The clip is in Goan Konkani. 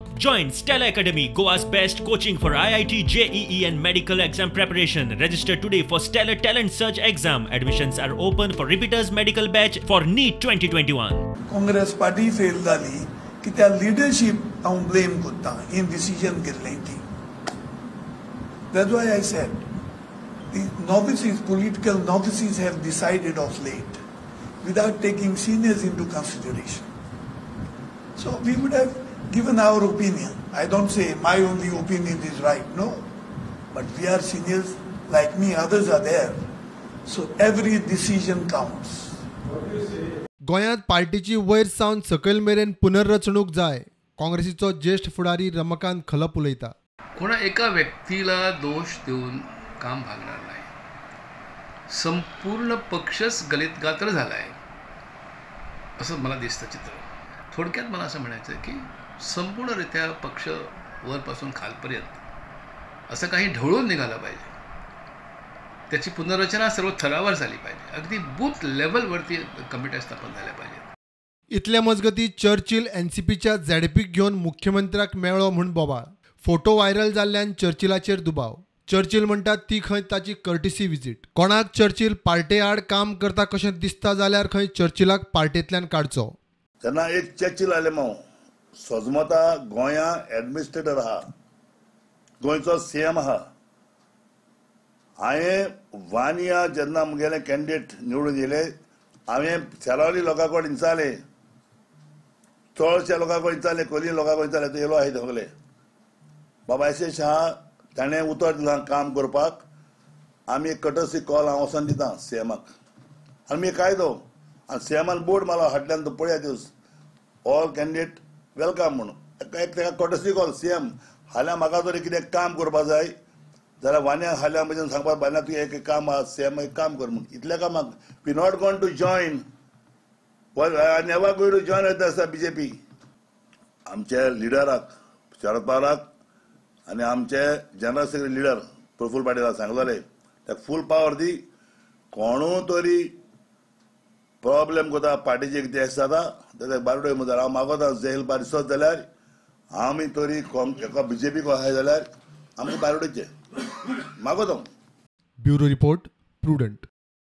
Join Stella Academy, Goa's best coaching for IIT, JEE and medical exam preparation. Register today for Stellar Talent Search exam. Admissions are open for repeaters medical batch for NEET 2021. Congress party fail जाली की त्या लिडरशीप हांव ब्लेम करता हें डिसिजन घेतलें ती. That's why I said the novices, political novices have decided of late without taking seniors into consideration. So we would have given our opinion. I don't say my only opinion is right, no. But we are seniors like me, others are there. So every decision counts. गोंयांत पार्टीची वयर सावन सकयल मेरेन पुनर्रचणूक जाय, काँग्रेसीचो ज्येश्ठ फुडारी रमाकांत खलप उलयता. कोणा एका व्यक्तीला दोष देऊन काम भागणार नाही. संपूर्ण पक्षच गलितगात्र झाला आहे असं मला दिसतं चित्र. थोडक्यात मला असं म्हणायचं आहे की संपूर्णरित्या पक्ष वरपासून खालपर्यंत असं काही ढवळून निघालं पाहिजे. त्याची पुनर्रचना सर्व थरावर झाली पाहिजे. अगदी बूथ लेवलवरती कमिट्या स्थापन झाल्या पाहिजेत. इतल्या मजगती चर्चिल एनसीपीच्या झेडपीक घेवन मुख्यमंत्र्याक मेळ्ळो म्हूण बोवाळ. फोटो व्हायरल जाल्ल्यान चर्चिलाचेर दुबाव. चर्चिल म्हणटा ती खंय ताची कर्टिसी विजीट. कोणाक चर्चिल पार्टे आड काम करता कशें दिसता जाल्यार खंय चर्चिलाक पार्टेंतल्यान काडचो. तेन्ना एक चर्चिल आलेमांव सजमता गोंया एडमिनिस्ट्रेटर आहा, गोंयचो सीएम आहा. हांवें वानिया जेन्ना मुगेले कॅन्डिडेट निवडून येयले हांवें सेलावली लोकां कडेन विचारलें, चडशा लोकां कडेन विचारलें, कोली लोकां कडेन विचारलें, तो येयलो आहा सगळे बाबा एस एस आहा, ताणें उतर दिलां काम करपाक. आमी कटसी कॉल हांव वचोन दिता सीएमाक आनी कायदो आनी सीएमान बोर्ड मारलो हाडल्यान तो पळया दिवस ऑल कॅन्डिडेट welcome म्हणून एक ताका कटसी कॉल सीएम हाल्यां म्हाका जर कितें काम करपा जाय जाल्यार वान्या हाल्यां म्हज्यान सांगपाक बान्या तुवें एक काम आहा सीएम एक काम कर म्हणून. इतल्या कामाक we not gone to join, I never going to join येता आसता बीजेपी. आमच्या लिडराक शरद पवाराक आनी आमचे जनरल सेक्रेटरी लिडर प्रफुल्ल पाटीलाक सांगलें ताका फूल पावर दी, कोणू तरी प्रॉब्लेम करता पार्टीचे कितें जाता जाल्यार बारडोय मुखार हांव मागोता जेल बार दिसत जाल्यार आमी तरी बीजेपी आहाय जाल्यार आमकां बारडोयचें मागोता. Bureau report, Prudent.